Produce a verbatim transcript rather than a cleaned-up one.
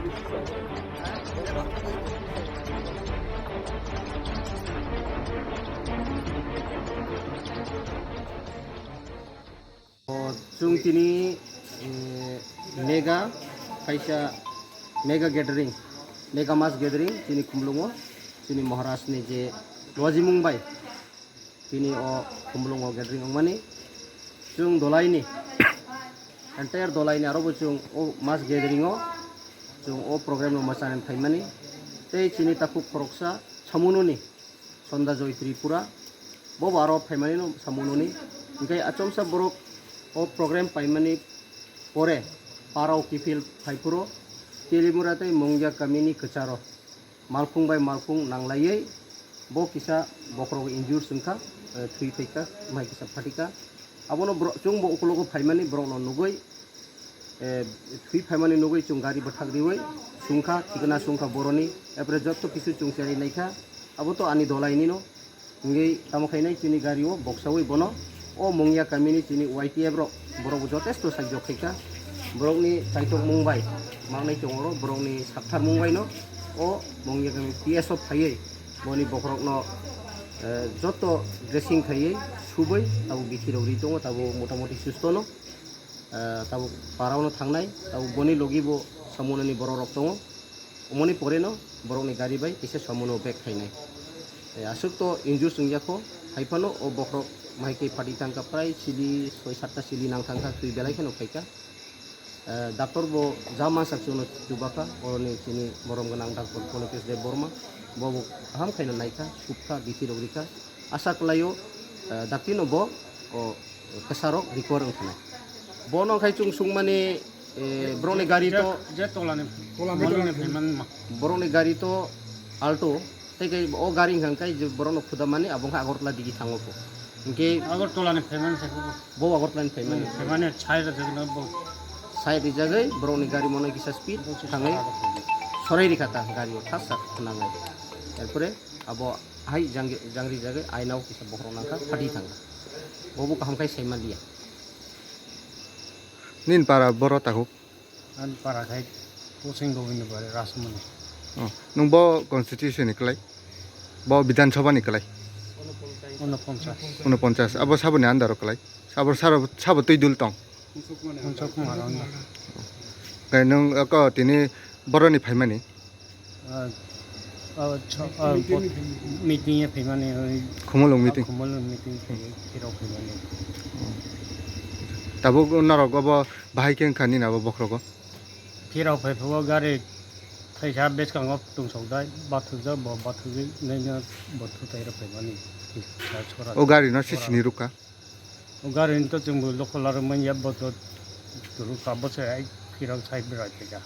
O, chwng tini, eh, mega kaisa mega gathering, mega mass gathering chini Khumlungo, chini Maharaj ni je lojimung bai tini o Khumlungo gathering wngmani. Chwng dolaini, entire dolaini aro bo chwng o mass gathering o chwng o program no mwchani phaimani. Tei chini takhuk khoroksa Samunoni Sonda Joy Tripura, bo bo aro phaimani no Samunoni. Hinkhe achomsa borok o program paimani pore parao kiphil phaiphuro Telimura tei Mungya kamini kwcharo malkhung bai malkhung nanglaiwi bo kisa bokhorok injure wngkha, eh, thwi phaikha, mai kisa phatikha. Abono borok, chwngbo ukologo phaimani borokno nugwi, eh, thwi phaimani nugwi chwng gari bwthak riwi sungkha, thikna sungkha boroni, epre jotto kisu chwng chari naikha, abo to ani dolainino. Hingwi tamo khainai chini gari o boksawi bono o Mungya kamini chini Y T F rok, borok bo jotesto saijok khaikha, borokni chaitokmung bai mangnai tongo, borokni saktharmung baino o Mungya kami P S o phaiwi boni bokhorokno, eh, joto dressing khaiwi subwi abo bithi rok ri tongo, abo motamoti sustono. Ah, tabuk parao no thangnai, tabuk boni logi bo Samunoni borok rok tongo. Omoni pore no borok ni gari bai kisa Samuno bag khainai. Eh, aswk to injure wngya kho, hai phano o bokhorok mai khe phati thangkha, prai sili soi satta sili nang thangkha, twi belai kheno phaikha. Eh, doctor bo ja mansak chuno chubakha, oroni chini borom gwnang doctor Polokes Debbarma, bo bo kaham khaina naikha, subkha, bithi rok rikha. Asa kwlaio, eh, dakti no bo, o, kwsarok recover wng khanai. Bono khai chwng sungmani, eh, borokni gari to, je tolani, tolani phaimani ma. Borokni gari to Alto, tei khe o gari wngkha khe je borokno khudamani abo wngkha Agartala digi thango kho. Hinkhe Agartala ni phaimani se kho. Bo Agartala ni phaimani. Hmm, phaimani side rijak no bo. Side rijagwi borokni gari mono kisa speed thangwi sorai rikha ta gari o thasa khnangwi. Erpore abo hai jang-, jangri jagwi ainao kisa bokhorok nangkha, phati thangkha. Bobo kaham khai saima liya. Nini para boro takhuk? Ani para khai Kusing Gobindo Bari Rasmani. Oh, nwng bo constituency ni kwlai? Bo Bidhan Sabha ni kwlai? Unoponchas. Unoponchas. Abo saboni under o kwlai? Sabo saro, sabo twi dul tong? Unsuk Kumar Rana. Khe nwng oko tini boroni phaimani? Ah, ah, cho-, ah, bo-, meeting e phaimani, oi, Khumulwng meeting? Khumulwng meeting phai, phirok phaimani. Tabuk norok obo bahai khe wngkha nini abo bokhorogo? Phirok phai phugo gari thaisa bwskango tungsok dai, bathukjak bo, bathukjak nini bo thutai rok phaimani. O gari no sisini rukha? O gari ni to chwng bo lokho larwk manya, bo to turu kabo se ai phirok sai berai phaikha.